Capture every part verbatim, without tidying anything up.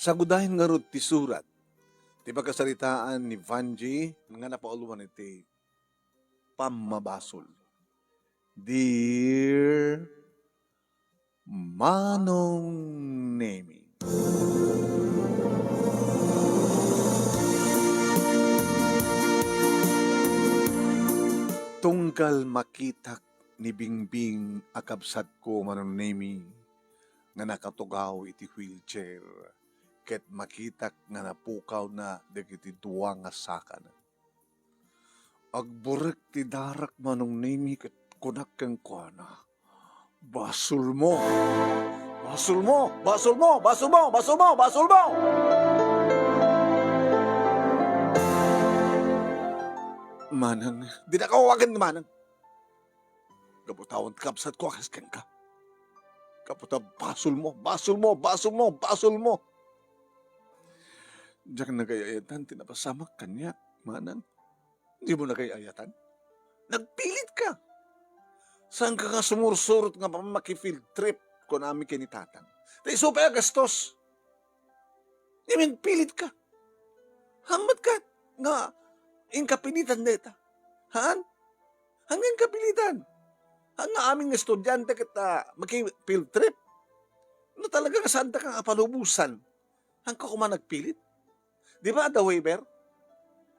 Sagudayen ngarud ti surat ti pakasaritaan ni Vanji nga napauluan iti pammabasol. Dear Manong Nemi. Tunggal makitak ni Bingbing a kabsatko, Manong Nemi, nga nakatugaw iti wheelchair ket makitak nga napukawna dagiti dua nga sakana. Agburek ti darak, Manong Nemi, ket kunak kenkuana, "Basolmo! Basolmo! Basolmo! Basolmo! Basolmo! Basolmo!" Manang, dinaka awagan ni Manang. Gapu ta awan ti kabsatko a kas kenka. Gapu ta basolmo, basolmo, basolmo, basolmo. Diak nagay-ayatan ti napasamak kaniak, Manang. Dimo nagay-ayatan? Nagpilitka. Saanka nga sumursurot nga maki-field trip, kunami ken ni Tatang. Ta isu pay a gastos. Ngem nagpilitka. Haan met ket nga inkapilitan dayta. Haan? Haan nga inkapilitan? Haan nga amin nga estudiante ket, ah, maki-field trip? No talaga nga saandaka nga palubosan, haanka koma nagpilit? Di ba adda waiver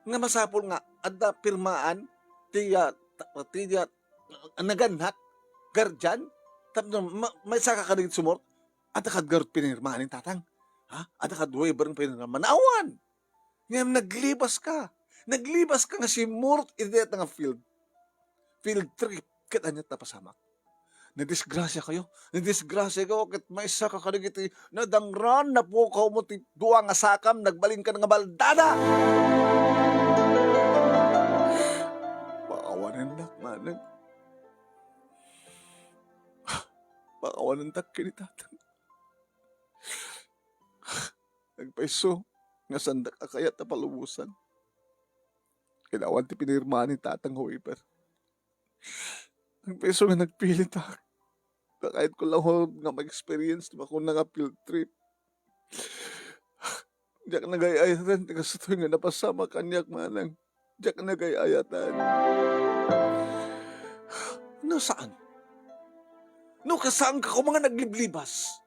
nga masapul nga adda pirmaan ti, ah, ta-, ti, ah, nagannat, guardian, tapno ma-, maisaka kadagiti sumurot? Adda kad garud pinirma ni Tatang? Ha? Adda kad waiver nga pinirma? Awan! Ngem naglubaska. Naglubaska nga simmurot iti dayta nga field. Field trip. Ket ania ti napasamak? Nadisgrasiakayo. Nadisgrasiakayo ket maisaka kadagiti nadangran, napukawmo ti dua nga sakam, nagbalinka nga baldada! Pakawanennak, Manang. Pakawanennak ken ni Tatang. Nagpayso nga saandak a kayat a palubosan. Kailangan ti pinirma ni Tatang nga waiver. Nagpayso nga nagpilitak. Nakayatko la ngarud nga ma-experience ti makuna nga field trip. Diak nagay-ayatan ti kastoy nga napasamak kaniak, Manang. Diak nagay-ayatan. No saan? No ka-, saanka koma nga nagliblibas?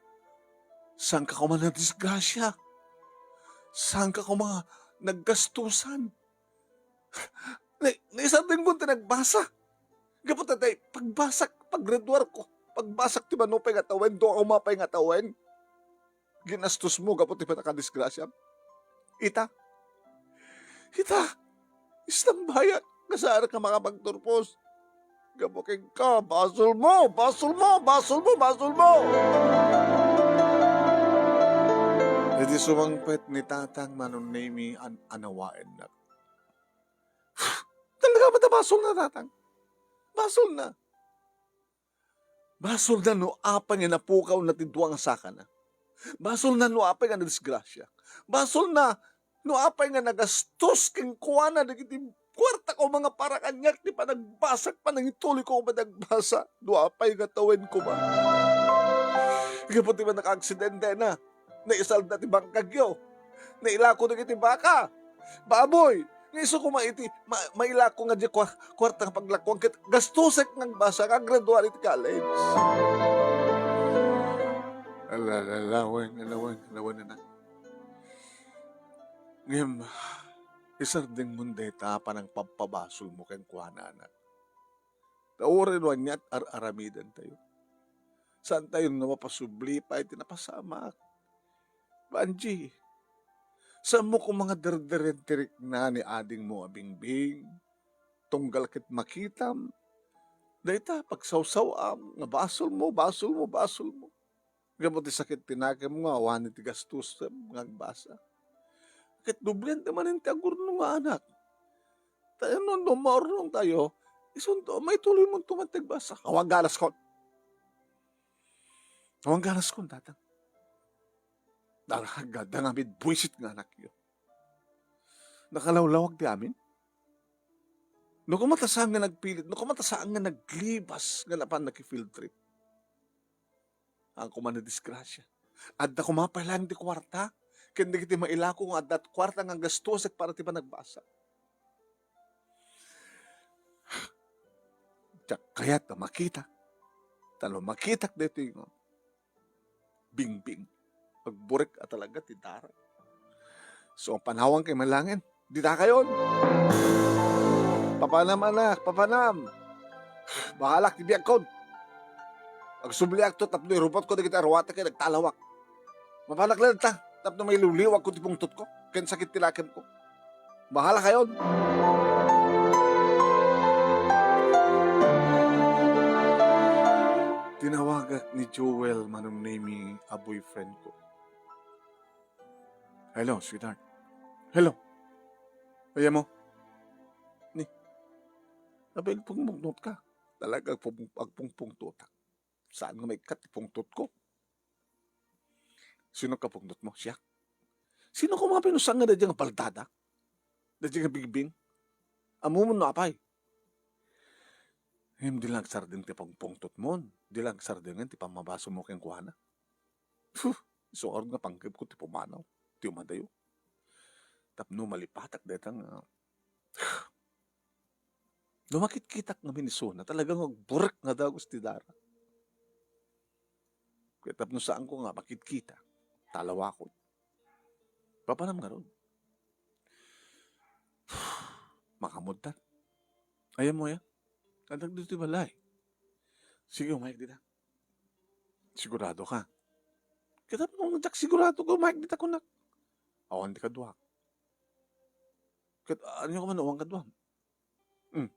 Saanka koma nadisgrasia? Saanka koma nga naggastusan? Ni-, naisardengko ti nagbasa. Gapu ta tay, pagbasak, paggraduarko, pagbasak ti manupay nga tawen, dua koma pay nga tawen. Ginastosmo gapu ti pannakadisgrasiam. Ita. Ita. Istambayak. Kasar ka makapagturpos. Gapu kenka, basolmo, basolmo, basolmo, basolmo! Idi sumangpet ni Tatang Manong Nemi, an-, anawaennak. Talaga met a basolna, Tatang. Basolna. Basolna no apay nga napukawna ti dua nga sakana. Basolna no apay nga nadisgrasia. Basolna no apay nga nagastos kenkuana dagiti kuarta ko nga para kaniak ti panagbasak, panangituloy ko nga panagbasa. No apay nga tawen koma. Gapu ti panakaaksidentena. Naisalda ti bangkagyo. Nailako dagiti baka, baboy. Nga isu koma iti ma-, mailako nga di kua-, kuarta nga paglakuan ket gastosek nga agbasa nga aggraduar iti college. Ala, ala, lawen, lawen, lawen, anak. Ngem, isardengmon dayta panangpabpabasolmo kenkuana, anak. Ta uray no ania ti ar-aramidentayo, saantayo nga mapasubli pay ti napasamak. Vanji, saanmo koma nga derderen ti rikna ni adingmo a Bingbing, tunggal ket makitam dayta pagsawsaw-am nga basolmo, basolmo, basolmo. Gapu ti sakit ti nakemmo nga awan iti gastosem nga agbasa. Ket doblente manen ti agurnong nga anak. Ta no, no maurnongtayo, isunto, maituloymonto man ti agbasa. Awan ganaskon. Awan ganaskon, Tatang. Dara, dara nga amin buisit nga anakyo. Nakalawlawag ti amin. No koma ta saan nga nagpilit, no koma ta saan nga naglibas nga napan naki-field trip. Haan koma nadisgrasia. Adda koma pay laeng ti kuarta, ken dagiti mailako nga adda kuarta nga gastuesek para ti panagbasa. Diak kayat a makitak. Ta no makitak daytoy nga bingbing, agburek a talaga ti dara. So, panawankayo man laengen. Dita kayon. Papanam, anak, papanam. Bahalak ti biagkon. Agsubliakto tapno irupotko dagiti aruatek ken agtalawak. Mapanak latta tapno mailiwliwagko ti pungtotko ken sakit ti lakemko. Bahala kayon. Tinawagak ni Joel Manong Nemi a boyfriend ko. Hello, sweetheart. Hello. Ayan mo? Ni, apay agpungpungtot ka? Talaga agpung-, agpungpungtotak. Saan nga maikkat ti pungtot ko? Sino ka pungtot mo? Siak? Sino ko nga pinusan nga dadya nga baldada? Dadya nga bigbing? Ammom no apay? Ngem di lang agsardeng ti pungpungtot mo. Di lang agsardengen ti pammabasol mo kenkuana. Puh! Isu ngarud nga panggepko ti pumanaw, ti umadayo. Tapno malipatak dayta nga, no makitkitak ngamin isuna, talaga nga agburek nga dagus ti dara. Ket tapno saanko nga makitkita, talawakon. Papanam ngarud. Makamudtan. Ayan mo ya? Adda ditoy balay. Sige, umayag dita. Sigurado ka? Ket apay no diak sigurado nga umayag dita kunak? Awan ti kaduak. Ket ania ka man awan kaduam? Hmm.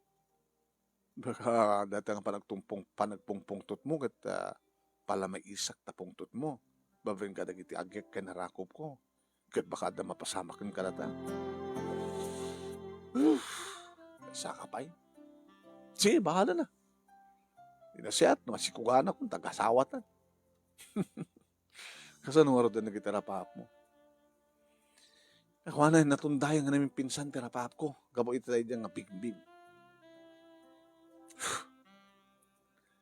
Baka dayta nga panagtumpong-, panagpungpungtot mo ket, ah, palamaisak ta pungtot mo. Babaen kadagiti agek ken arakopko. Ket baka adda mapasamak kenka dayta. Uf, saka pay. Sige, bahala na. Di nasiat, no masikugana kun taga-asawatan. Kasano ngarud dagiti rapaapmo? Kuana, natundayang nga naminpinsan ti rapaapko gapu iti daydiay nga bigbing.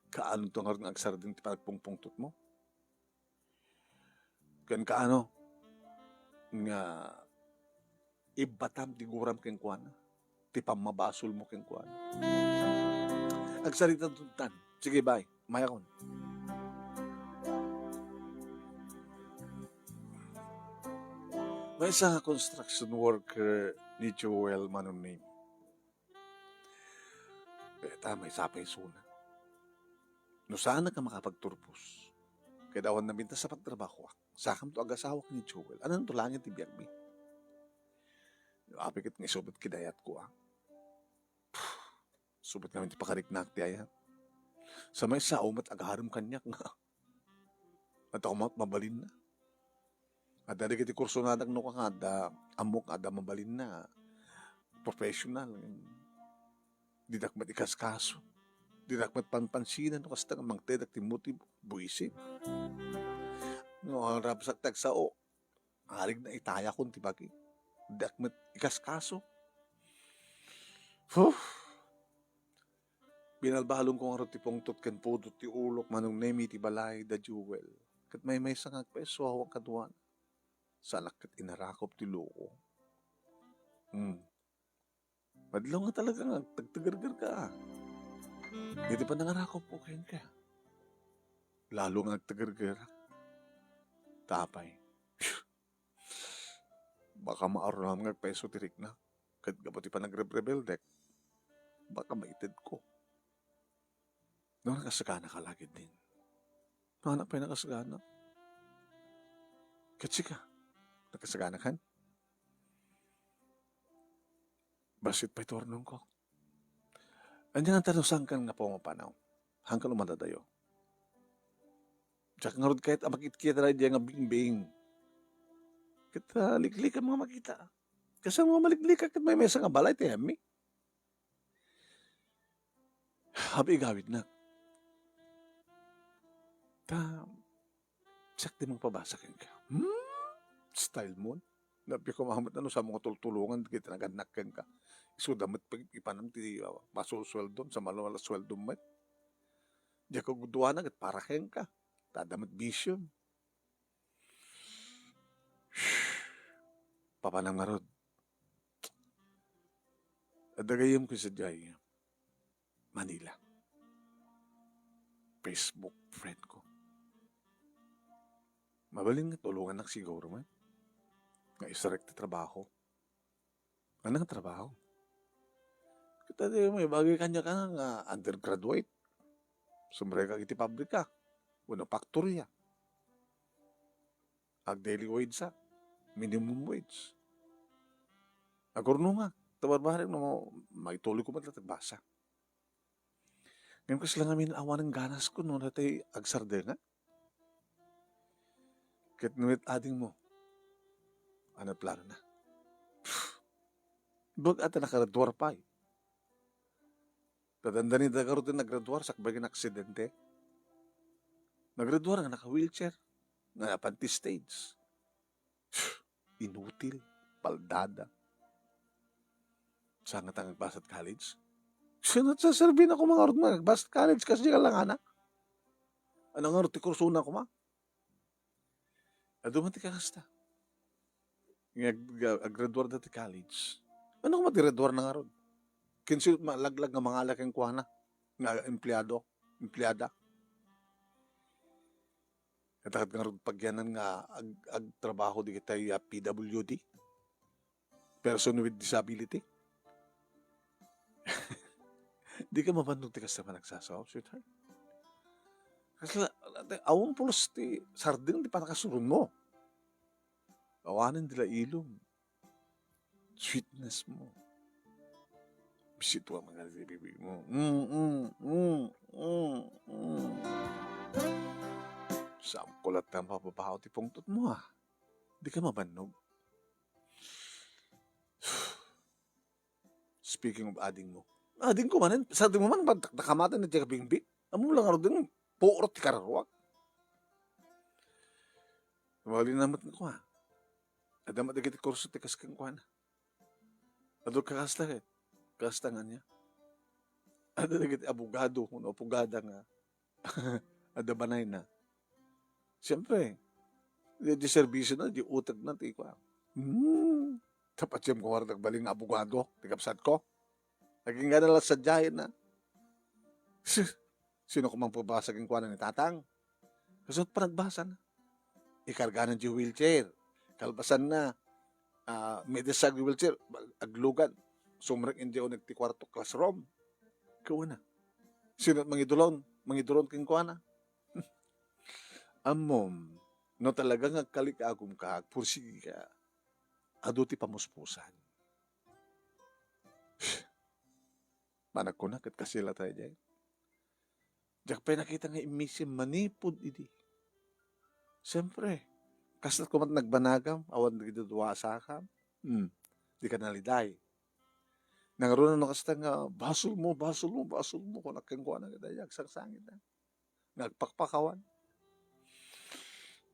Kaanonto ngarud nga agsardeng ti panagpungpungtotmo? Ken kaano nga ibbatam ti guram kenkuana, ti pammabasolmo kenkuana? Agsarita tuntan. Sige, bye. Mayakon. Maysa nga construction worker ni Joel Manunemi. Ket maysa pay isuna. No saanak a makapagturbos, ket awan nabintas a pagtrabahoak, sakanto agasawak ni Joel, ananto laeng ti biagmi? Apay ket nga isu met ti dayatko, a? Isu met ngamin ti pakariknak ti ayat. Sa maysa, awan met agarem kaniak nga adda koma met mabalinna. Adda dagiti kursonadak no kasta nga adda, ammok nga adda mabalinna, professional. Didak met ikaskaso. Didak met panpansinan no kasta nga mangtedak ti motibo, buisit. No, ang rabsak tagsao, arig na itayakon ti bagi. Diak met ikaskaso. Huh! Binalbalonko ngarud ti pungtot ken pudot ti ulok, Manunemi, iti balay da Joel. Ket maymaysa nga agpayso awan kaduana. Saanak ket inarakop ti loko. Hmm. Madlaw nga talaga nga agtegergerka, a. Iti panangarakopko kenka, lalo nga agtegergerak. Ta apay? Baka maaruram nga agpayso ti riknak, ket gapu ti panagrebrebeldek, baka maitedko. No, nakasagana ka lagid din. No, anak pay nakasagana. Ket sika, nakasagana kan? Bassit pay turnongko. Ania ngata no saankan nga pumapanaw? Haankan umadadayo? Diak ngarud kayat a makitkita daydiay nga bingbing. Ket, ah, liklikam nga makita. Kasano nga maliklikak ket maymaysa nga balay ti ayammi? Apay igawidnak? Ta, siak ti mangpabasa kenka. Hmm? Style mo? Nappiek koma met no saanmo nga tultulongan dagiti nagannak kenka. Isuda met pag-ipanam ti, ah, masulsueldom, sa malo-, malo sueldom met. Diak kaguduana ket para kenka. Ta adda met bisyom. Papanam ngarud. Adda gayyemko sadiay Manila. Facebook friend ko. Mabalin nga tulongannak siguro man. Nga isarek ti trabaho. Anong trabaho? Kita di may bagay kanya ka nga undergraduate. Sumrek ka iti pabrika. Wenno faktorya. Ag daily wage sa. Minimum wage. Agurno nga. Tabarbarek no, maituloy ko met la ti agbasa. Ngem kasla ngamin awanen ganas ko no, natay agsardengak. Ket no it adingmo, ano planona? Bag-o ta naggraduar pay. Dandani da ngarud ti naggraduar, sakbay nga aksidente. Naggraduar nga naka-wheelchair, nga napan ti stage. Inutil, paldada. Saan nga ta nga agbasa ti college? Sino ti saserbi na koma ngarud nga agbasa ti college? Kas di ka lang anak. Ano ngarud ti kursona koma? Adu man ti kakasta. Nga ag-, aggraduar da ti college. Ano koma ti graduar na ngarud? Kinsi malaglag nga mangala kenkuana nga empleado, empleada. Ket ket ngarud pagyanan nga ag-, agtrabaho dagitay a P W D, person with disability. Di ka mabannog ti kasta nga nagsasaw, sweetheart. Kasla, awan pulos ti sardeng ti panakasurong mo. Awanen di la ilong. Sweetness mo. Bisito ang mga bibig mo. Mm, mm, mm, mm, mm. Saan ko latta mapababaw ti pungtot mo, ah? Di ka mabannog. Speaking of ading mo. Ading ko manen, sa ading mo man, dakdakamaten na ti kabingbing. Amo lang ngarud din, puot ti kararuak. Mali na met ko, ha. Adda met dagiti kurso ti kas kenkuana. Adu kakasta ket, kasta nga niya. Adda dagiti abogado, wenno abogada nga adda banayna. Siyempre, di, di serbisyo na, di utag na, ti kua. Hmm. Tapat siyam ko nga nagbalin nga abogado, ti kabsat ko. Naging gana lang sadyain na. Sus, sino ko mang pabasa kenkuana ni Tatang? Kasut pa nagbasa na. Ikarga na di wheelchair. Kalpasan na, ah, may desag wheelchair, aglugan. Sumrek indi uneg ti kwarto classroom. Kuana. Sino mangidulon? Mangidulon kenkuana. Ammom, no talaga nga agkalikagum ka, agpursigi ka, adu ti pamuspusan. Managkuna ket kasla tayo diay. Diak pay nakita nga immisim manipud idi. Siyempre, kasla koma ti nagbanagam, awan dagiti duasakam. Hmm, di ka naliday. Nangruna no kasta nga, "Basol mo, basol mo, basol mo," kunak kenkuana, ket ay agsangsangit na. Nga agpakpakawan.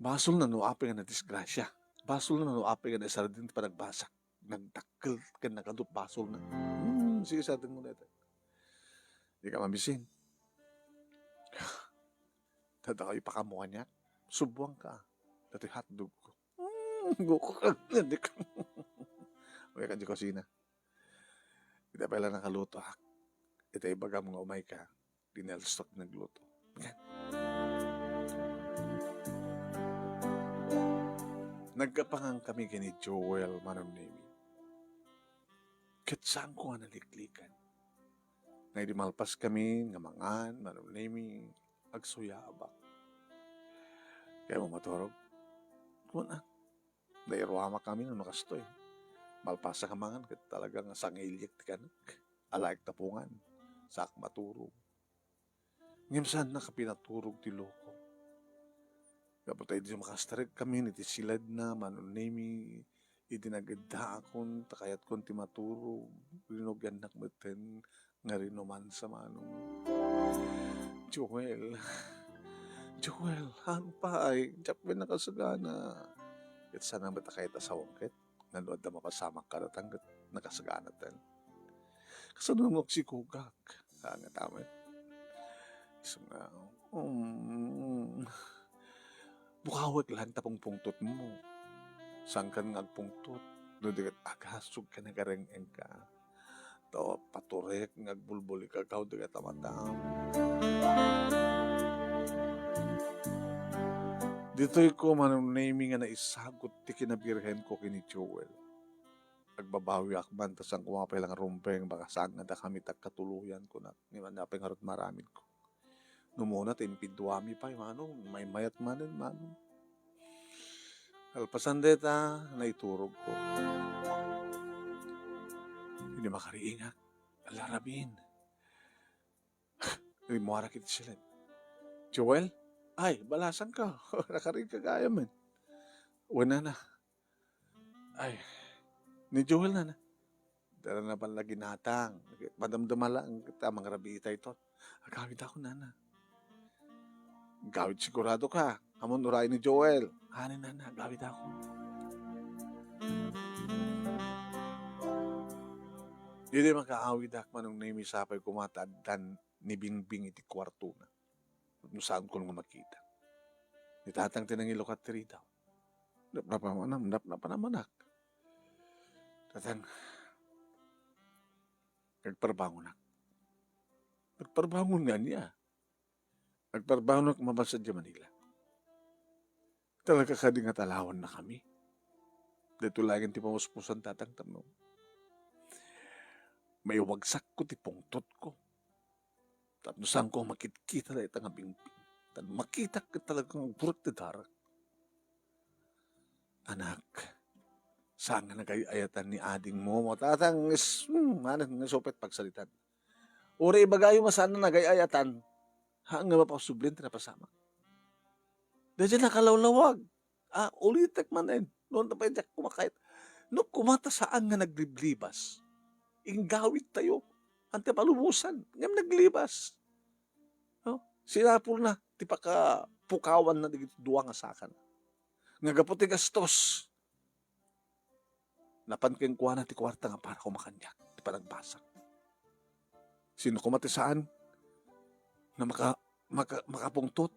Basol na no apay nga nadisgrasya. Basol na no apay nga naisardeng ti panagbasa. Nagdakkel ken nagadup basol na. Hmm, sige, sardeng mo dayta. Di ka mamisin. Tadakaw ipakamuan niya. Subuan ka. Datoy hotdog ko. Hmm, bukag na di ka. Uy, ka di kusina. Ita pay la nakaluto, ha? Ita ibagam nga umay ka. Di na lustok nagluto. Nagkapangan kami ken ni Joel, Manong Nemi. Ket saanko nga naliklikan. Nga idi malpas kami nga mangan, Manong Nemi, agsuyabak. Kayatmo maturog? Kuna. Nairuamak amin no kastoy. Malpasak a mangan ket talaga nga sangiliek ti kanek. Alaek tapungan. Saak maturog. Ngem saannak a pinaturog ti loko. Gapu ta idi makastarek kami iti siladna, Manong Nemi, idi nageddaakon ta kayatkon ti maturog, rinugiannak metten nga rinumansa, Manong. Joel, Joel, haan pay, diak pay nakasagana. Ket saan met a kayat a sawem ket, nga no adda mapasamak kadatan ket nakasaganaten. Kasano nga agsikugak? Haan nga tamen. Isu nga, um, bukawek laeng ta pungpungtotmo. Saankan nga agpungtot. No di ket agasog ken nagareng-engka. Ta paturek nga agbulbulikak, aw, di ket a matam. Ditoy ko, Manong Nemi, nga naisagut ti kinabirhenko ken ni Joel. Agbabawiak man ta saan koma pay la nga rumbeng, baka saan nga dakami ti agkatuloyan, kunak. Ngem ania pay ngarud maaramidko? No umuna ta impiduami pay, Manong, maymayat manen, Manong. Kalpasan dayta, naiturogko. Idi makariingak, ala, rabiin. Rimmuarak iti siled. "Joel? Ay, balasanka. Nakariingka gayam, men." "Wen, nana." "Ay, ni Joel, nana." Dara na pala ginatang. Madamdama laeng ta mangrabii daytoy. "Agawidakon, nana." "Gawid siguradoka. Ammom uray ni Joel." "Ania, nana, agawidakon." Idi makaawidak, Manong Nemi, sapay koma ta addan ni Bingbing iti kuartona. No saanko nga makita. Ni Tatang ti nangilukat ti ridaw. Napnapanam-, napnapanamanak. Tatang, agparbangonak. Agparbangon nga ania? Agparbangonak mabalsad idiay Manila. Talaga kadi nga talawannakami? Daytoy laeng ti pamuspusan, Tatang, tapno maiwagsakko ti pungtotko. Tapno saanko makitkita dayta nga Bingbing. Tapno makitak ket talaga nga agburek ti darak. Anak, saan nga nagay-ayatan ni adingmo, Tatang, is-, hmm, manen nga isu pay ti pagsalitan. Uray ibagayo nga saan nga nagay-ayatan, haan nga mapasubli ti napasamak. Daydiay nakalawlawag. Ah, ulitek manen. No, anta pay diak kumakayat. No, koma ta saan nga nagliblibas. Inggawidtayo. Anta palubosan. Ngem naglibas. No? Sinapulna ti pakapukawanna dagiti dua nga sakana. Nga gapu ti gastos, napan kenkuana ti kuarta nga para koma kaniak ti panagbasak. Sino koma ti saan nga maka-, maka-, makapungtot?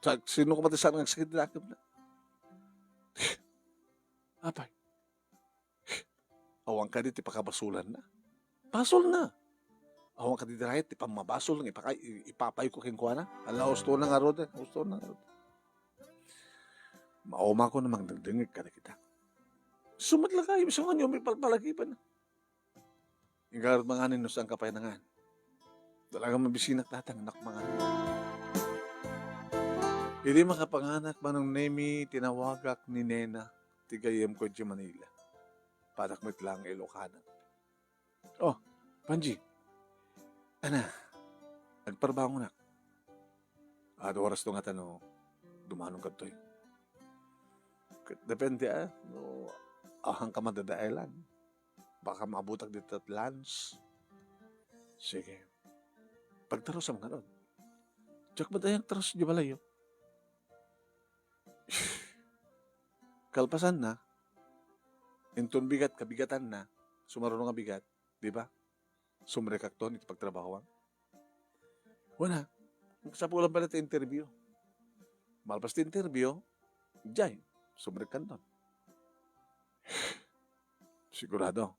Sa-, sino koma ti saan nga agsakit ti dakepna? Apay, awan kadi ti pakabasolanna? Basolna. Awan kadi dayta ti pammabasol nga ipaka-, i-, ipapayko kenkuana? Ala, hustona ngaruden, hustona ngaruden. Maumakon a mangdengdengngeg kadakita. Isu met la kayo, isu nga aniaman ti palpalagibanna. Ingarud manganen no saanka pay nangan. Talaga mabisinak, Tatang, anak, manganen. Idi makapanganak, Manong Nemi, tinawagak ni Nena, ti gayyemko idiay Manila. Padak met laeng Ilocana. "Oh, Panji. Ana, agparbangonak." "Adu orasto ngata no dumanon kadtoy?" "Ket depende, ah, no ahanka madadaelan. Baka maabutak dita lunch." "Sige. Pagtarusam ngarud." "Diak met aya agtarus idiay balayyo." Kalpasanna, inton bigat kabigatanna, sumaruno nga bigat, di ba? Sumrekakton iti pagtrabahoan. Wen, nagsapulan pay la ti interview. Malpas ti interview, diay, sumrekkanton. Sigurado.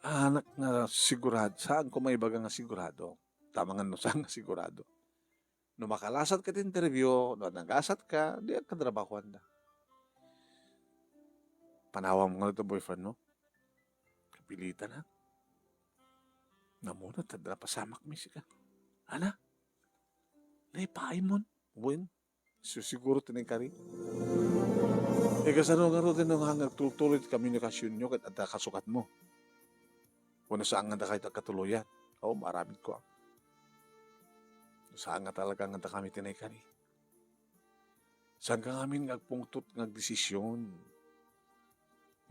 Anak nga sigurado, saanko maibaga nga sigurado. Tama nga no saan nga sigurado. No makalasatka iti interview, no nagasatka, di agkatrabahoanda. Panawam nga ito boyfriend mo? Kapilitan, ha? Namuna, ta napasamak mi sika. Ana? Naipaimon? Wen, su-, siguro ti naikari. E, kasano ngaruden no nga agtultuloy ti komunikasionyo ket adda kasukatmo? Wenno saan nga dakayo ti agkatuloyan? O, maaramidko, a. Saan nga talaga nga dakami ti naikari. Saanka ngamin nga agpungtot nga agdesisyon.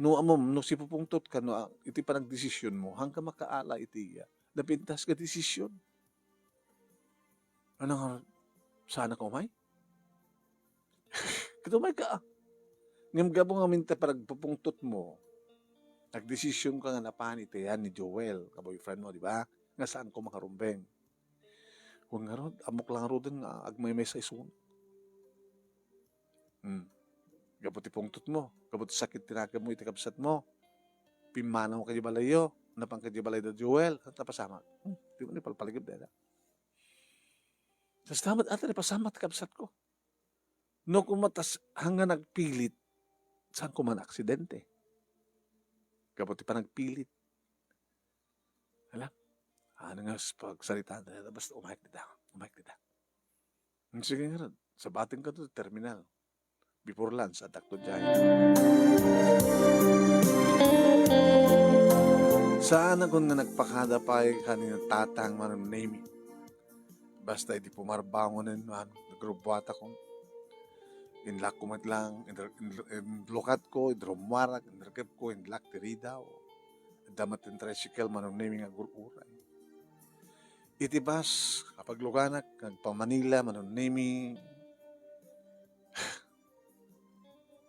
No ammom, no sipupungtotka, no, a, iti panagdesisyonmo, haanka makaala iti iya. Napintas nga desisyon. Ano nga, saanka umay? Ket umayka, a. Ngem gapu ngamin ta panagpupungtotmo, nagdesisyonka nga napan iti ayan ni Joel, ka-boyfriend mo, di ba? Nga saanko makarumbeng. Wen ngarud, ammok la ngaruden nga agmaymaysa isuno. Hmm. Gapu ti pungtotmo, gapu ti sakit ti nakemmo iti kabsatmo. Pimmanaw kadi balayyo, napan kadi balay da Joel, ket napasamak. Hmm, dimo ni palpalagip dayta. Kasta met, ata, napasamak ti kabsatko. No koma ta s-, hanggan nagpilit, saan koma naaksidente? Gapu ti panagpilit. Alam? Ano nga s-, pagsaritaan tayo, basta umayag dita, umayag dita. Hmm, sige nga rin, sabaten ka to, terminal. Before lunch, addak to diay. Saan akon nga nagpakada pay ken ni Tatang Manong Nemi. Basta idi pumarbangonen, ano, nagrubbuatakon. Inlakko met lang, inr-, inr-, inlukatko, inrummuarak, inrikepko, inlak ti ridaw. Adda met ti tricycle, Manong Nemi, nga agur-uray. Iti bus, kapagluganak, agpa-Manila, Manong Nemi,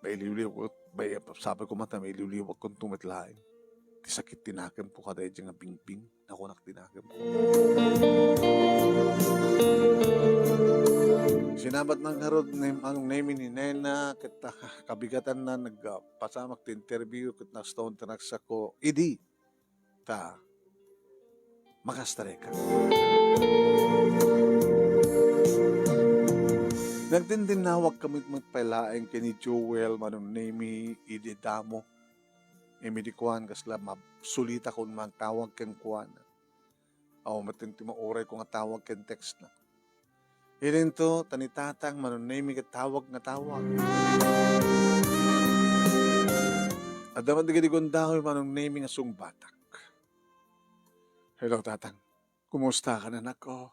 mailiwliwko, may, sabi ko mata, mailiwliwakon to met laeng. Ti sakit ti nakemko kada idiay nga bingbing, nakunak ti nakemko. Sinabat na ngarud ni Manong Nemi ni Nena, ket, ah, kabigatanna, nagpasamak ti interview, ket naston ti nagsako, idi, ta, makastareka. Nagtintinnawag kami met pay laeng ken ni Joel, Manong Nemi, idi damo. Immedi kuan, kasla mab-, sulitakon mangtawag kenkuana. Aw, met ti maurayko nga tawag ken textna. Idinto, ta ni Tatang, Manong Nemi, ket tawag nga tawag. Adda met dagiti gundaway, Manong Nemi, nga sungbatak. "Hello, Tatang. Kumusta ka, anakko?"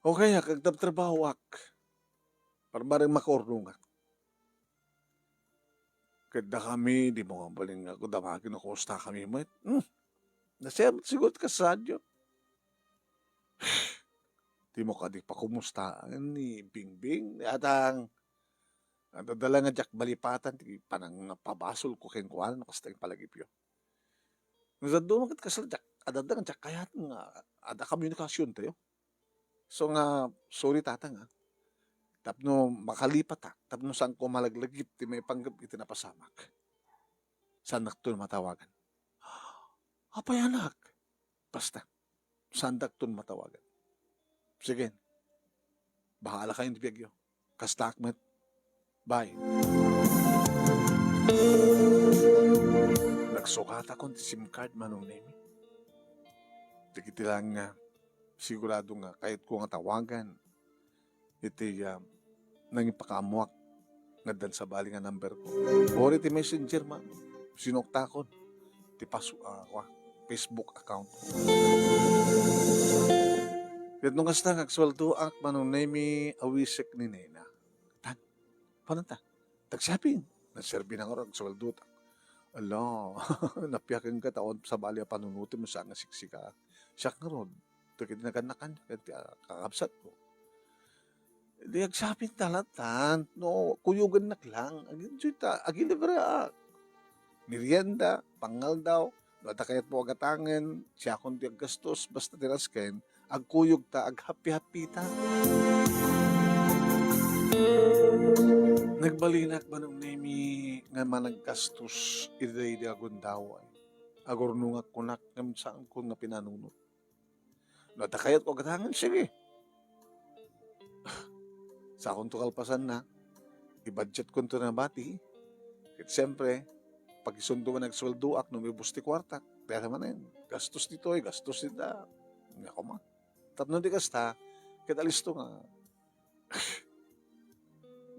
"Okay ak, agtabtrabahoak. Parbareng makaurnongak." Ket dakami, dimo mabalin nga kudamagen no kumusta kami met. Hmm. Nasayaat siguro ti kas radio. Dimo kadi pakumustaen ni Bingbing, ni Atang. Adda la nga diak malipatan ti panangpabasolko kenkuana no kasta ti palagipyo. No dadduma ket kasla diak, adda nga diak kayat nga adda komunikasiontayo. So nga, sorry, Tatang, ah. Tapno makalipatak, tapno saanko malaglagip ti maipanggep iti napasamak. Saannakton matawagan. Apay, anak? Basta, saandakton matawagan. Sige. Bahala kayo ti biagyo. Kastaak met. Bye. Nagsukatakon ti SIM card, Manong Nemi. Dagiti lang nga sigurado nga kayatko nga tawagan iti, ah, nangipakaammoak nga addan sabali nga number ko. Or iti messenger man, sinuktakon ti pas-, ah, kua, Facebook account. Ket no kasta nga agsueldoak, Manong Nemi, awisek ni Nena. Tan, panon ta? Tagsapin. Nagserbi na nga agsueldotak. Ala, napiaken ka ta awan sabali a panunotem no saan nga siksika. Siak ngarud, dagiti nagannakan, ket, ah, kakabsatko. Di agsapin ta latan, no, kuyogennak lang. Aginjoy ta, agilibre a merienda, pangaldaw, no adda kayatmo a gatangen, siakon ti aggastos, basta ti nasken, agkuyog ta, aghappy-happy ta. Nagbalinak, Manong Nemi, nga managgastos iti daydi a gundaway. Agurnongak kunak ngem saankon nga pinanunot. No adda kayatko a gatangen, sige. Sakonto kalpasanna, i-budgetkonto nabati. Ket siempre, pakisundo man agsueldoak no umibus ti kuartak. Dayta manen, gastos ditoy, gastos dita. Nga koma. Tapno di kasta, ket alisto nga,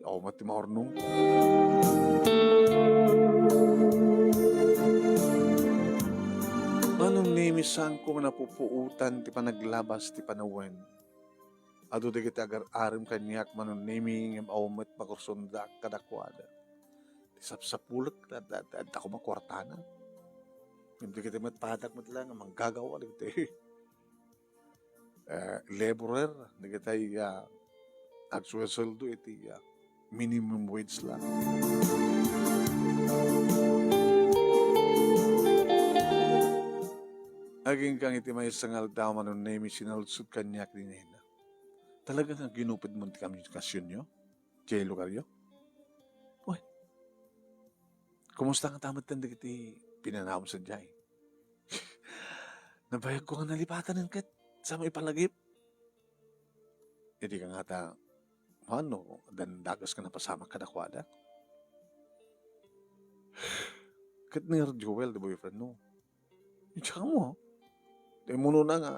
awan met ti maurnong. Manong Nemi, saanko nga napupuotan ti panaglabas ti panawen. Adu dagiti agar-arem kaniak, Manong Nemi, ngem awan met makursundaak kadakuada. Ti sapsapulek, ad-, ad-, adda koma kuartana. Ngem dagiti met padak met lang nga manggagawa dagiti eh, laborer, dagitay, ah, agsuelsueldo iti, ah, minimum wage lang. Agingga iti maysa nga aldaw, Manong Nemi, sinaludsod kaniak ni Nena. Talaga nga ginupidmo ti komunikasionyo? Diay lugaryo? Kumusta ngata metten dagiti pinanawam sadiay? Nabayagko nga nalipatanen ket sa maipalagip. Idi ka ngata, mano, addan dakes nga napasamak kadakuada? Ket ni Joel, the boyfriend mo. Diak ammo, ha? Ti immunona nga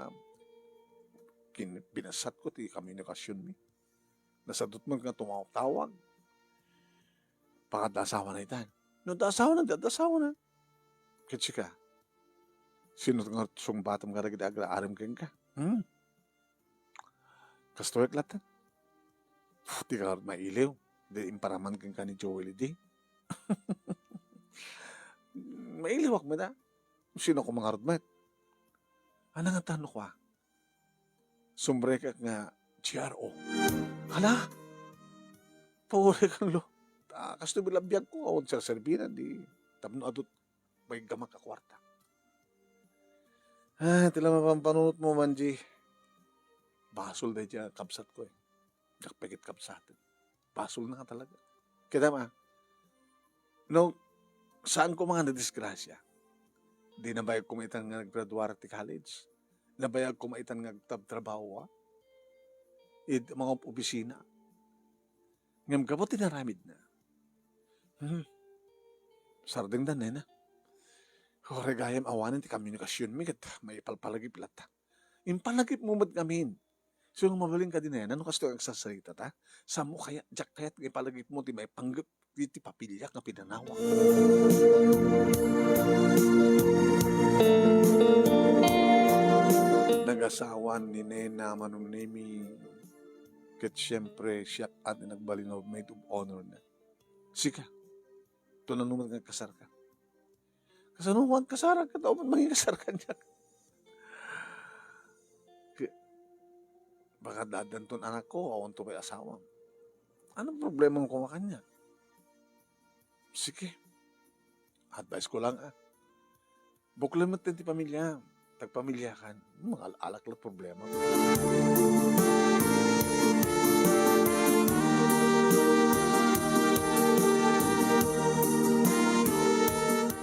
kin-, binasatko ti komunikasionmi. Nasadot met nga tumawag-tawag. Baka adda asawana itan. No adda asawana, di adda asawana. Ket sika, sino nga sungbatam kadagiti agraarem kenka? Hmm? Kastoy latta. Uf, di ka ngarud mailiw. Di imparaman kenka ni Joel idi. Mailiwak met, a. Sino ko ngarud met? Ania nga tano ko, a? Sumrekak nga G R O. Hala? Paurek, lo. Ah, kastoy met la biagko, awan serserbina, di tapno adu ti maiggamak a kuarta. Ah, ti la mapampanunotmo, Manji. Basol daydiay a kabsatko, e. Diak pay ket kabsaten. Basolna nga talaga. Kitaem, a, no, saanko nga nadisgrasia, di nabayagko met itan nga naggraduar ti college. Nabayagko met itan nga agtabtrabaho, a, iti mga op-, opisina. Ngem gapu ti inaramidna, hmm, sardengda, nena. Uray gayam awanen ti komunikasionmi ket maipalpalagip latta. Impalagipmo met ngamin. So, nga mabalin kadi, nena, no kastoy agsarsarita ta? Saanmo kayat, diak kayat nga ipalagipmo ti maipanggep iti papiliak nga pinanawa. Nagasawan ni Nena, Manong Nemi, ket siempre, siak ti nagbalin a maid of honor na. Sika, tunan mo met nga kasarka. Kasano man kasarak ket awan mangikasar kaniak? Ke-, baka addanton anakko, awanto pay asawam. Anong problemam koma kaniak? Sige. Advice ko lang, a. Buklen met ti pamilya. Tagpamilyakan. Mangal-alak la problema.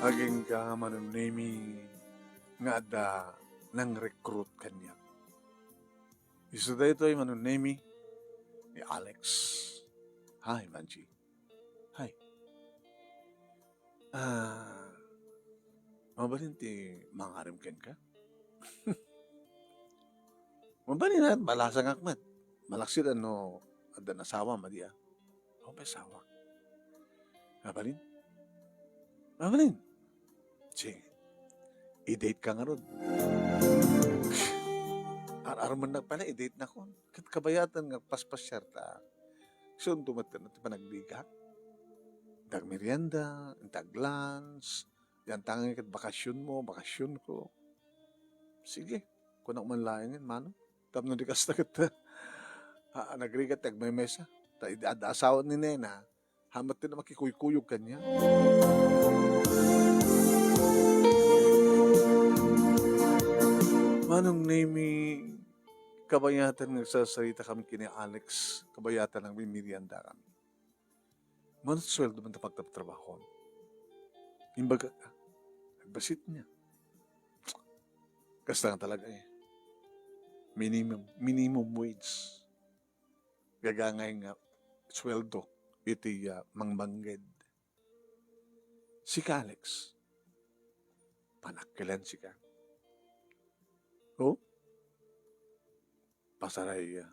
Agingga, Manong Nemi, nga adda nang-recruit kaniak. Isu daytoy, Manong Nemi, ni Alex. Hi, Manji. Hi. Ah, mabalin ti mangarem kenka? Mabalin a, balasangak met. Malaksid a no addan asawam, a di, a. Awan pay asawak. Mabalin? Mabalin? Sige. I-date ka ngarud. Ar-armennak pay la, i-date nakon. Ket kabayatan nga agpaspasiar ta. Isunto met ti panagbigat. Inta agmerienda, inta ag-lunch, diay tangen ket bakasionmo, bakasionko. Sige, kunak man laengen, mano? Tapno di kasta ket, a, nagrigat ti agmemesa. Ta idi adda asawa ni Nena, haan met ti makikuykuyog kaniak. Manong Nemi, kabayatan nga agsarsaritakami ken ni Alex, kabayatan nga agmemeriendakami. Mano ti sueldo man ta pagtrabtrabahoan? Imbagak, a, nagbassit niya. Kasta nga talaga, e. Minimum, minimum wage. Gagangay nga sueldo iti, a, mangmangged. Sika, Alex, panakkelan sika. O? Pasaray, a,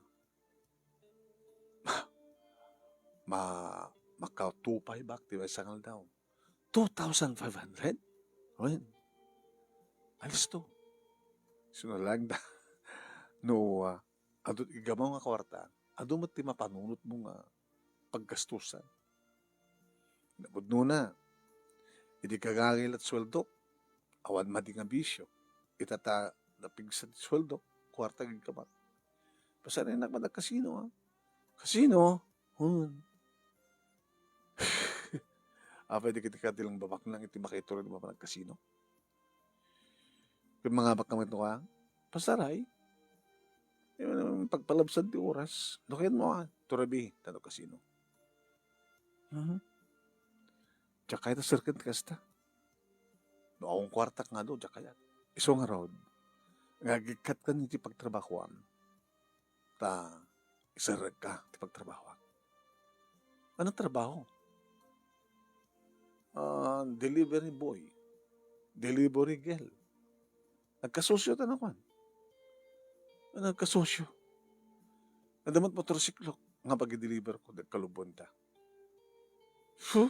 ma-, maka-two five ak ti maysa nga aldaw. Two thousand five hundred? Wen. Alisto. Isu laeng da. No, a, adu ti iggamaw nga kuarta, adu met ti mapanunotmo nga paggastusan. Napudnona, idi gagangay la ti sueldok, awan madi nga bisio. Ita ta napigsa ti sueldok, kuarta nga iggamak. Pasarinak met a kasino, a. Kasino? Hun. Apay di ket kadi lang babaknang iti makaiturong ti mapan agkasino? Ket mangabak ka met no ka, pasaray. E, pagpalabsan ti oras. No kayatmo, a, turabi, tano kasino. Mhm. Diak kayat a serken ti kasta. No awan kuartak nga adu, diak kayat. Isu ngarud, nga agikkat kan iti pagtrabahoam, ta iserrekka ti pagtrabahoak. Ano trabaho? Ah, delivery boy. Delivery girl. Nagkasosyo ta nakuan. Nagkasosyo. Adda met motorsiklo nga pagideliver ko, nagkalubuan ta. Huh?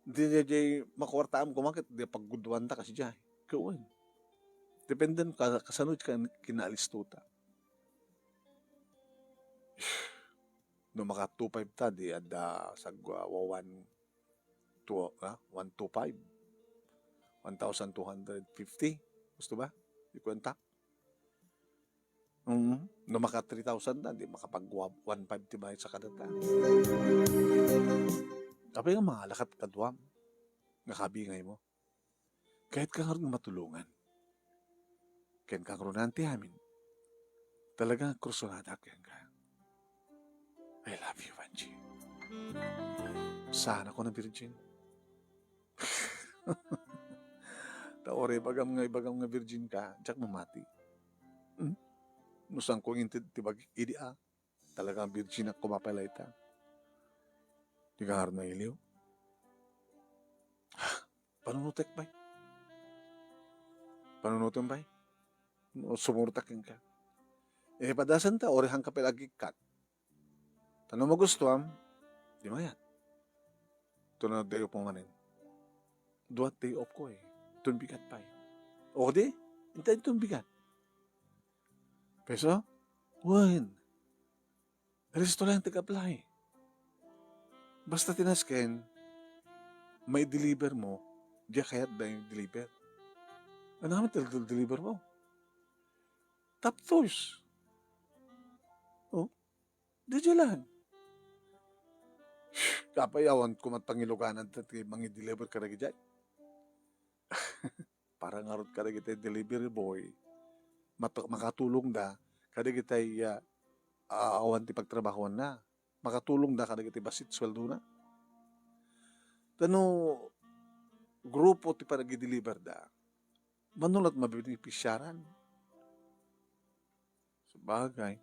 Di, di, di, makuartaam koma ket di pagguduan ta kasi diay. Kawan. Depende no ka-, kasano ka kinalisto ta. No maka two five ta, di adda sagwa, wa-, one, two, ah, one two five. One thousand two hundred fifty. Gusto ba? Di kwenta? Mm. No maka three thousand na, di makapag one five ti maysa kadata. Apay nga mangalakat kaduam nga kabingay mo? Kayat ka ngarud nga matulongan. Ken kangrunaan ti amin. Talaga nga kursunada kenka. I love you, Angie. Saan ako na virgin? Ta uray ibagam nga, ibagam nga virgin ka, diak mamati. Hmm? No saan ko inted ti bagik idi a, talagang virgin ak koma pay layta. Di ka ngarud mailiw? Panunutek pay. Panunutem pay. No, sumurot kenka. Eh, padasan ta, uray haanka pay agikkat. Ta no magustuam, di mayat. Ito na day off mo manen. Duat day off ko eh. Ito bigat pay. O di, intay ito bigat. Peso? Wen. Resto lang tig-apply. Basta ti nasken, mai-deliver mo, diak kayat da i-deliver. Ano nga man deliver mo? Top choice. Oh, di lang. Kapayawan ko mat pangiluganan ti mangi-deliver kadagiti. Para ngarud kadagiti delivery boy, mat-, makatulongda kadagiti, ah, ah, awan ti pagtrabahoanna. Makatulongda kadagiti bassit suweldona. Ta no grupo ti panagideliverda, mano la't mabenefisiaran? Sabagay.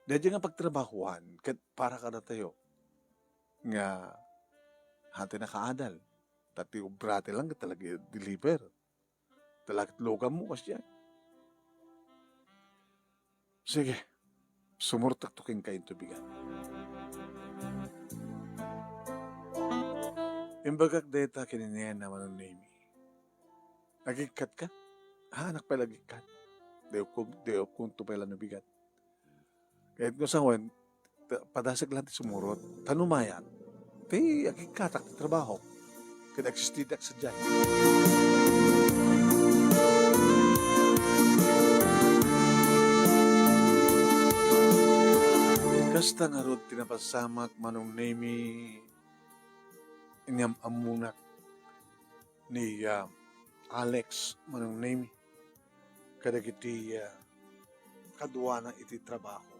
Daydiay nga pagtrabahoan ket para kadatayo nga hati nakaadal. Ta ti obrati lang ket talaga deliver. Talaga ket lugammo, kasdiay. Sige, sumurot ak to kenka intubigan. Imbagak dayta ken ni Nena, Manong Nemi. Agikkat ka? Haanak pay la agikkat. Dayokko, dayokko to pay la no bigat. Ket no sawen, ta-, padasek lang ti sumurot. Ta no mayat, ti agikkatak ti trabaho. Ket agsistitiak sadiay. Kasta ngarud ti napasamak, Manong Nemi, inyam-ammonak ni, ah, Alex, Manong Nemi, kadagiti, ah, kaduana iti trabaho.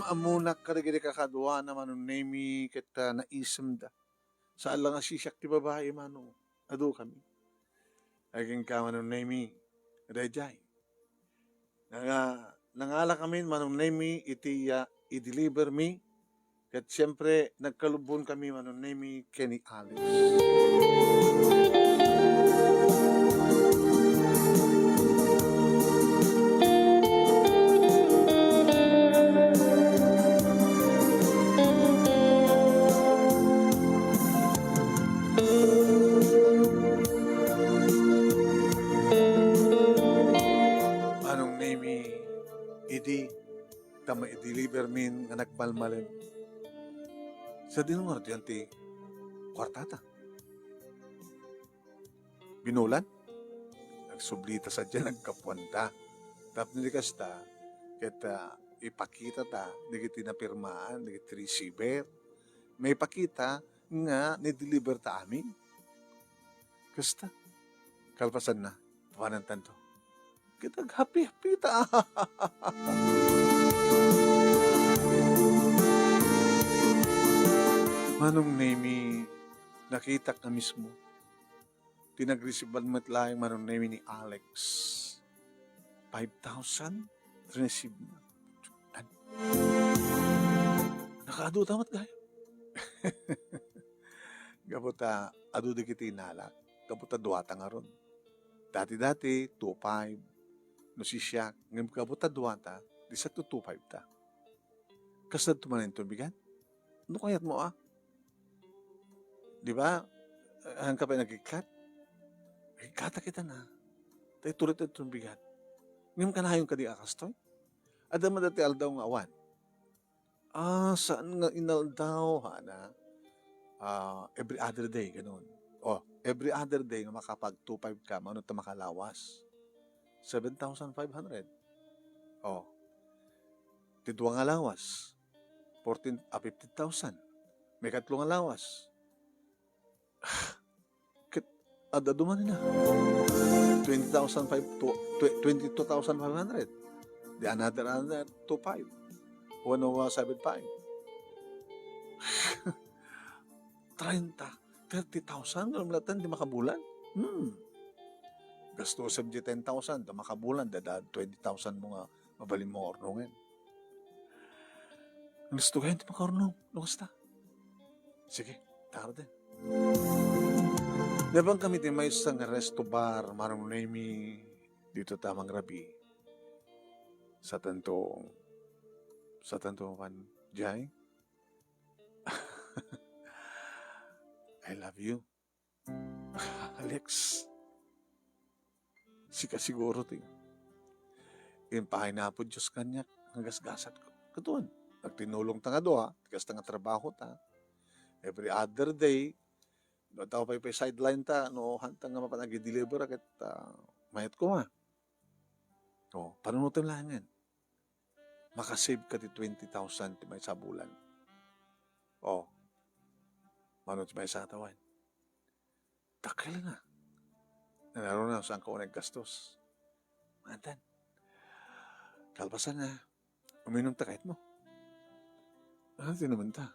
Ammonak kadagiti kakaduana, Manong Nemi, ket, ah, naisemda. Saan la nga siak ti babai, Manong. Adu kami. Agingga, Manong Nemi, daydiay. Nanga-, nangala kami, Manong Nemi, iti, ah, i-deliver mi. Ket siempre, nagkalubbon kami, Manong Nemi, ken ni Alex. Manong Nemi, idi ta maideliver min nga nagmalmalem. Sadino ngarud ti kuartata? Binulan? Nagsublita sadiay, naggapuanta. Tapno di kasta, ket, ah, ipakitata dagiti napirmaan, dagiti receiver. Maipakita nga nideliver ta amin. Kasta. Kalpasanna, papanantanto. Ket aghapi-hapita. Manong Nemi, nakitak nga mismo. Ti nag-receive met laeng, Manong Nemi, ni Alex. Five thousand receive na. An-, nakaadu ta met gayo. Gapu ta adu dagiti inalak. Gapu ta duata ngarud. Dati-dati, two five. No sisiak, ngem gapu ta duata, di sa two five ta. Kasla to manen to bigat? No kayat mo, ah? Di ba? Ang kapay nagikkat? Nagikkat kita na. Tay turit ito bigat. Ngem kanayon kadi a kastoy? Adda man dati aldaw nga awan. Ah, saan nga inaldaw, hana? Ah, every other day, ganun. Oh, every other day nga makapag two five ka, mano ta makalawas? Seven thousand five hundred. Oh. Ti dua nga lawas, fourteen, ah, fifteen thousand. May katlo nga lawas. Ket adda duman na. Twenty thousand five to, tw-, twenty-two thousand five hundred. Di another, another two five. One oh one seven five. Treinta, thirty thousand nga lumlatan di makabulan. Hmm. Gastusen di ten thousand, da makabulan, da, da twenty thousand mo nga mabalin mo urnongen. Gusto kayo di makaurnong, no kasta? Sige, tarde. Nabang kami ti maysa nga resto bar, Manong Nemi, dito tamang rabi. Sa tanto, sa tanto kan, Jai? I love you. Alex, sika siguro ti impaay na Apo Dios kaniak nga gasgasatko. Kaduan, nagtinulong ta nga dua, ti kasta nga trabaho ta. Every other day, no, tao pay, pay sideline ta, no, hanta nga mapan agi-deliver, ket, ah, mayat ko nga. Oh, panunutem laengen. Makasave ka ti twenty thousand ti maysa a bulan. Oh, mano ti maysa a tawen? Dakkel na. Nanaruna, saan ka unay gastos? Mantan. Kalpasan na, uminom ta kayat mo. Ano ti naman ta?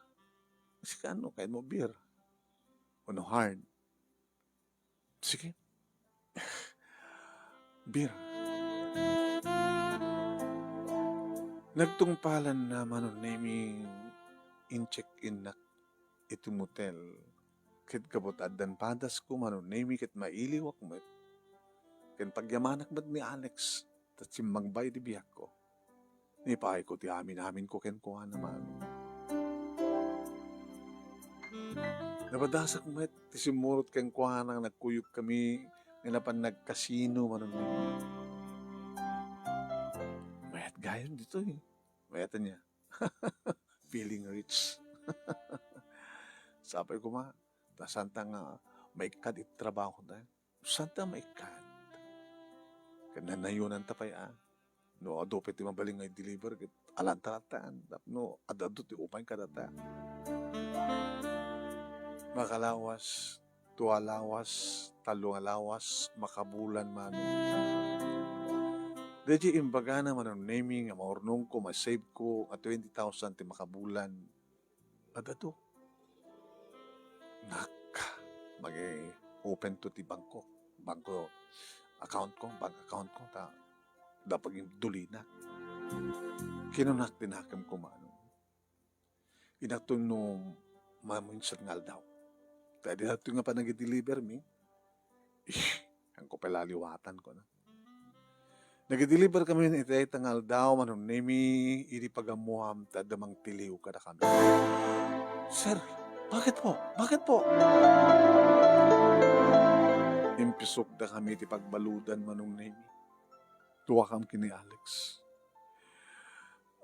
Sika, ano kayat mo? Beer? Uno hard? Sige. Beer. Nagtungpalan na, Manong Nemi, in-check-innak iti motel. Ket gapu ta addan padasko, Manong Nemi, ket mailiwak met. Ken pagyamanak met ni Alex, ta simmagbayo ti biagko. Ipaayko ti amin-aminko kenkuana, Manong. Napadasak met ti simmurot kenkuana nga nagkuyog kami nga napan nagkasino, Manong Nemi. Mayat gayam ditoy. Mayat ania. Feeling rich. Sapay koma, ta santa nga maikkad iti trabaho tayo. Santa maikkad. Ket nanayonanta pay a. No adu pay ti mabalin nga i-deliver, ket alanta-lantaan. Tapno ad-adu ti upay kadata. Makalawas, dua lawas, tallo nga lawas, makabulan man. Daydiay imbagana, Manong Nemi, nga maurnongko, ma-save ko nga twenty thousand ti makabulan. Ad-adu. Nak, magi-open to ti bangko. Bangko account ko, bank account ko, ta, da pagidulina. Kinunak ti nakemko, Manong. Inakto no maminsan nga aldaw. Ta idi daytoy nga panagideliver mi, ih, haanko pay la liwatan, kuna. Nagideliver kami iti dayta nga aldaw, Manong Nemi, idi pagammuam ta adda mangtiliw kadakami. "Sir, bakit po? Bakit po?" Impisokda kami iti pagbaludan, Manong Nemi. Duakami ken ni Alex.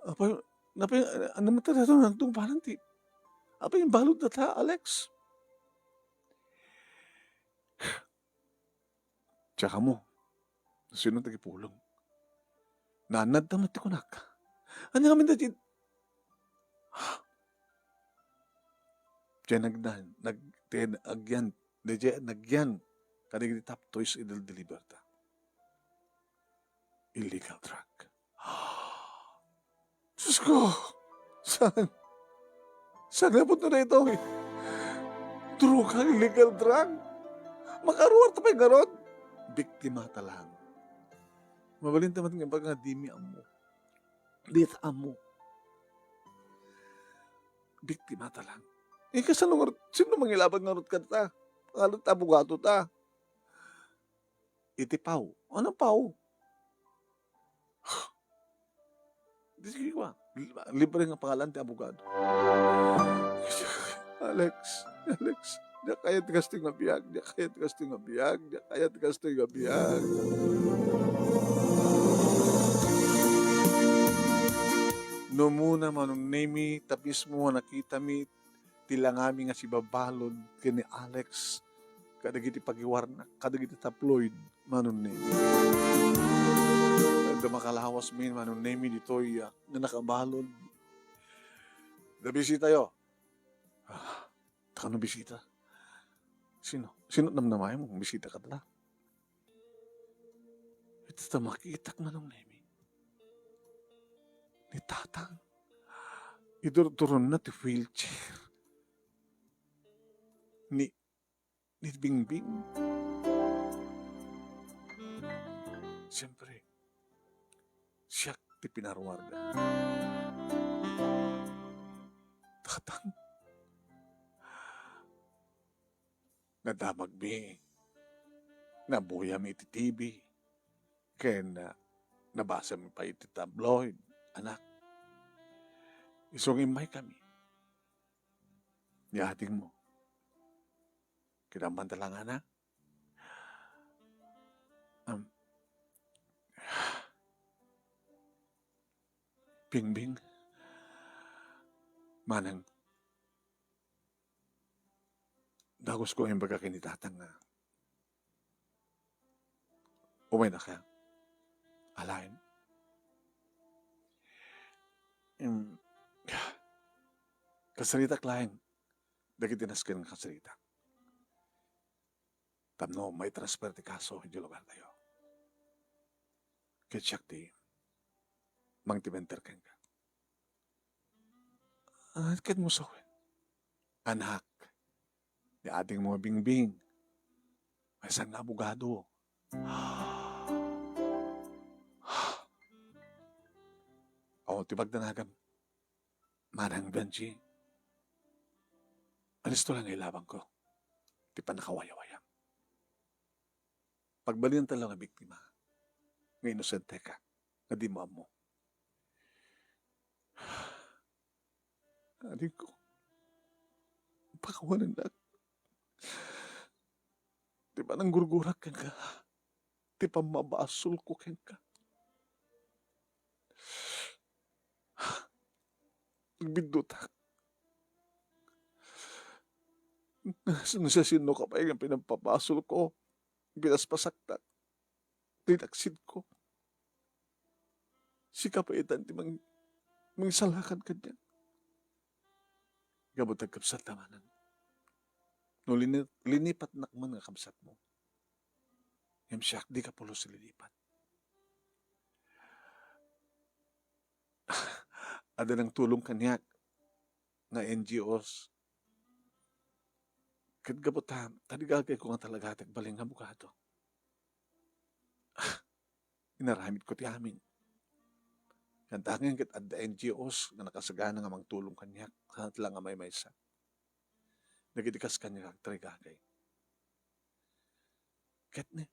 Apay, apay, ania met dayta nga nagtungpalan ti, apay, imbaludda ta, Alex? Tsaka mo, sino ti agipulong? Naannadda met ti kunak. Ania ngamin daydiay? Diay nagdan-, nag-, diay agyan, diay nagyan kadagiti top toys idi deliver ta. Illegal drug. Diyos ko! Saan? Saan nga pudno daytoy? Droga, illegal drug? Makaruarta pay ngarud? Biktima ta lang. Mabalinta met nga imbag nga dimi ammo. Dita ammo. Biktima ta lang. Eh, kasano ngarud, sino mangilaban ngarud kanta? Pangalan ta abogado ta. Iti pau. Ano pau? Di sige ko, ah. Libre nga pangalan ti abogado. Alex, Alex, diak kayat ti kastoy nga biag, diak kayat ti kastoy nga biag, diak kayat ti kastoy nga biag. No umuna, Manong Nemi, ta mismo a nakitami ti langami nga sibabalud ken ni Alex kadagiti pagiwarna, kadagiti tabloid, Manong Nemi. Adda makalawasmi, Manong Nemi, ditoy, ah, nga nakabalud. Nabisitayo. Ah, ta kano bisita? Sino? Sino namnamaem nga bisita kadla? Iti ta makitak, Manong Nemi. Ni Tatang. Idurduronna ti wheelchair. Ni, ni Bingbing. Siyempre, siak ti pinaruarda. Tatang. Nadamagmi. Nabuyam iti T V. Ken, ah, nabasam pay iti tabloid, anak. Isu nga immaykami. Ni adingmo. Kinamman ta lang, anak. Am, Bingbing. Manang, dagus ko imbaga ken ni Tatang nga umaynaka alaen. Em, kasaritak laeng dagiti nasken nga kasaritak. Tapno maitransfer ti kaso idiay lugartayo. Ket siak ti mangtimenter kenka. Ah, ket mo sawen. Anak, ni adingmo a Bingbing, maysa nga abogado. Awan ti pagdanagam. Manang Benji, alisto lang nga ilabangko ti pannakawayawayam. Pagbalinenta lang nga biktima, nga inosenteka, nga dimo ammo. Adingko, pakawanennak ti pananggurgurak kenka, ti pammabasolko kenka. Nagbiddutak. Nga siasinoka pay nga pinagpapasolko, pinaspasaktak, linaksidko. Sika pay itan ti mang-, mangisalakan kaniak. Gapu ta kabsat ta manen. No lini-, linipatnak man nga kabsatmo, ngem siak, dika pulos linipat. adda nangtulong kaniak nga N G Os. Ket gapu ta, tarigagayko nga talaga ti agbalin nga abogado. Inaramidko ti amin. Ngem dangen ket adda N G Os nga nakasagana nga mangtulong kaniak, saan la nga maymaysa. Dagiti kas kaniak, tarigagay. Ket ni,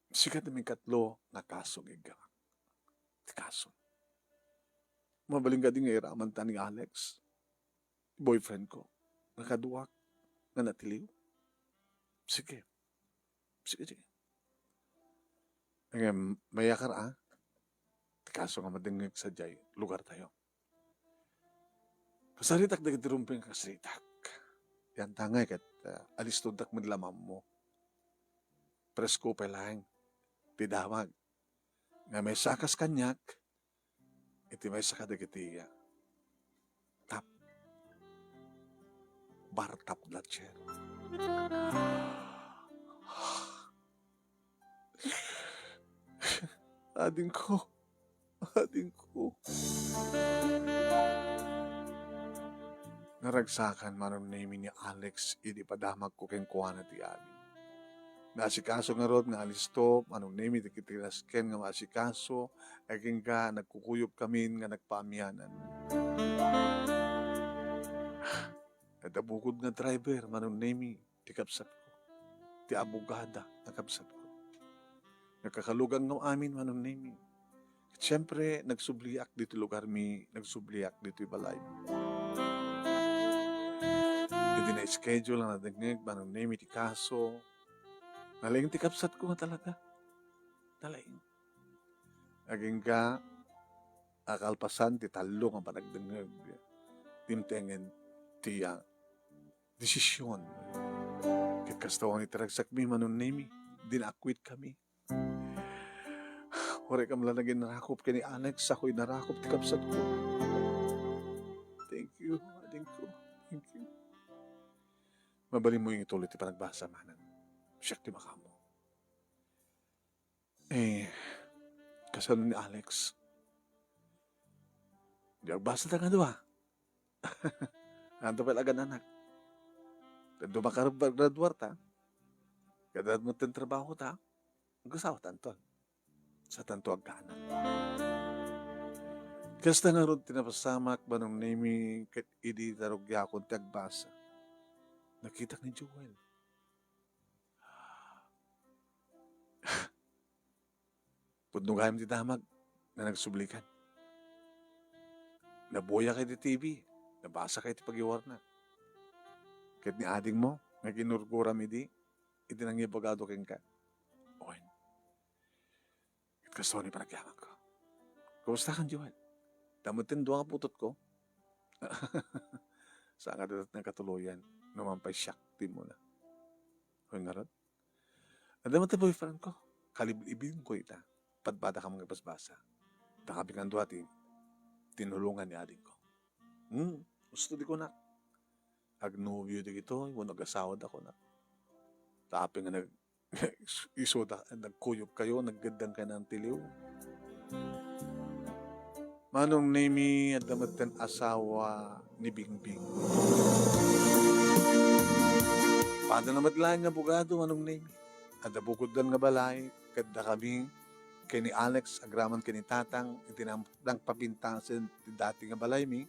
sika ti mikatlo nga kaso nga iggamak. Ti kaso. Mabalin kadi nga iramanta ni Alex, boyfriend ko, nga kaduak, nga natiliw? Sige. Sige, sige. Ngem, mayakar, a? Ti kaso nga madengngeg sadiay lugartayo. Kasaritak dagiti rumbeng nga kasaritak. Yan tangay ket, ah, alistontak met la ammo. Presko pay laeng ti damag nga maysa kas kaniak iti maysa kadagiti, ah, top, bar top notcher. Adingko, adingko. Naragsakan, Manong Nemy, ni Alex idi padamagko kenkuana ti amin. Naasikaso ngarud nga alisto, Manong Nemy, dagiti nasken nga maasikaso, agingga nagkukuyogkamin nga nagpaamianan. Adda bukod nga driver, Manong Nemy, ti kabsatko, ti abogada nga kabsatko. Nagkakalugan nga amin, Manong Nemy. Ket siempre, nagsubliak ditoy lugarmi, nagsubliak ditoy balaymi. Idi na-schedule nga nadengngeg, Manong Nemy, ti kaso, nalaing ti kabsatko nga talaga. Nalaing. Agingga a kalpasan ti tallo nga panagdengngeg, dimtengen ti, ah, desisyon. Ket kasta wen iti ragsakmi, Manong Nemy, idi naakwit kami. Uray kam la naginrakop ken ni Alex, sakoy narakop ti kabsatko. Thank you, adingko. Thank you. Mabalinmo ituloy ti panagbasa, manang. Siak ti makaammo. Eh, kasano ni Alex? Di agbasa ta nga dua. Anto pay la agan-anak? Ket dua makagraduar ta. Ket adda met ti trabaho ta. Agasawa tanton. Sa tanto agkaanak. Kasta ngarud ti napasamak, Manong Nemy, ket idi ta rugiakon ti agbasa, nakitak ni Joel. Pudno gayam ti damag nga nagsublikan. Nabuyak iti T V, nabasa ka iti pagiwarna. Ket ni adingmo nga ginurguram idi, iti nangiabogado kenka. Wen. Ket kasta ni panagyamanko. Kumusta kan, Joel? Damot ti dua nga putotko? Saan nga dadat nagkatuloyan, no man pay siak ti immuna. Wen ngarud? Adda met ti boyfriend ko. Kalib-ibinko ita. Padpada ka nga basbasa. Ta kami nga dua ti tinulongan ni adingko. Hmm, gusto di kunak. Agnobio dagitoy, wenno agasawada kunak. Ta apay nga nag-, isu da, nagkuyogkayo, naggeddengkayo nga tiliw. Manong Nemy, adda met ti asawa ni Bingbing. Pada na met laeng nga abogado, Manong Nemy. Adda bukoddan nga balay, ket dakami ken ni Alex agraman ken ni Tatang, iti nang-, nangpapintasen ti dati nga balaymi,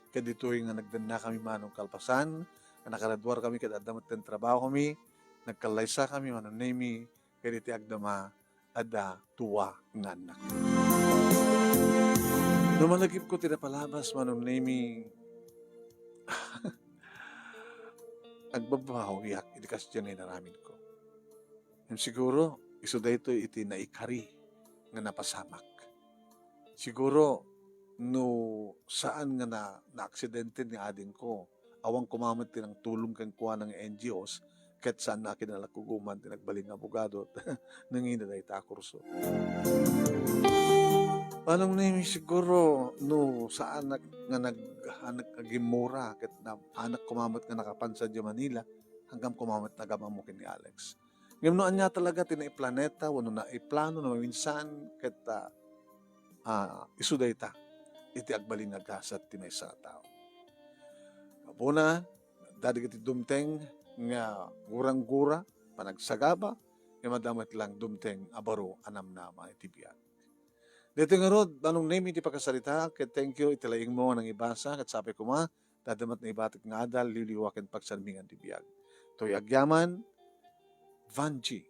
ket ditoy nga nagdannakami, Manong, kalpasan nga nakaraduarkami ket adda met ti trabahokami, nagkallaysakami, Manong Nemy, ket iti agdama, adda dua nga annak. No malagipko ti napalabas, Manong Nemy, agbabbawiak iti kasdiay nga inaramidko. Ngem siguro, isu daytoy iti naikari nga napasamak. Siguro, no saan nga na, naaksidente ni adingko, awan koma met ti nangtulong kenkuana nga N G Os, ket saan a kinalakugoman ti nagbalin nga abogado, nangina dayta a kurso. Manong Nemy, siguro, no saanak nga nag-, nag-, agimmura, ket na-, anak koma met nga nakapan sadiay Manila, haanam koma met nga agamammo ken ni Alex. Ngem no ania talaga ti naiplaneta wenno naiplano no maminsan ket, ah, ah, isu dayta. iti agbalin nga gasat ti maysa a tao. Mabuna, adda dagiti dumteng nga gurang-gura, panagsagaba, nga madamot lang dumteng a baro a namnama iti biag. Dito ngarud, Manong Nemi ti pakasarita, ket thank you iti laingmo nga nangibasa, ket sapay koma, dadamat na ibatik nga adal, liwliwa ken pagsarmingan ti biag. Toy agyaman, Vanji.